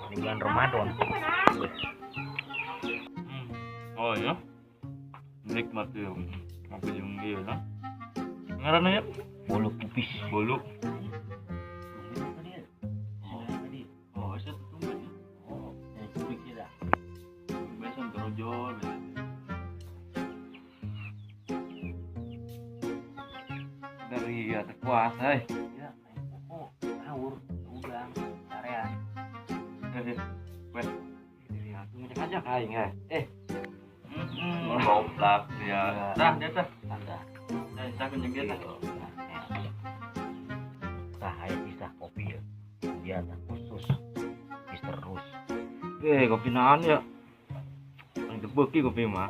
Di bulan Ramadan. Oh ya. Nikmat ya. Ngopi jeung ieu nah. Ngaranna ya? Bolu pupis. Bolu. Oh, saya tumben ya. Oh, pikir dah. Biasa gerojol. Dari atas puasa eh. Ya, oh, sahur, udang, sarean. Weh. Dari aku ngajak-ngajak aing eh. Goblok dia. Tah, dia tah. Tanda. Tah, tah kunjung dia tah. Tah aya kisah kopi ya. Dia tah khusus Mister Rus. Eh, kopi naon ya? Paling teu beuki kopi mah.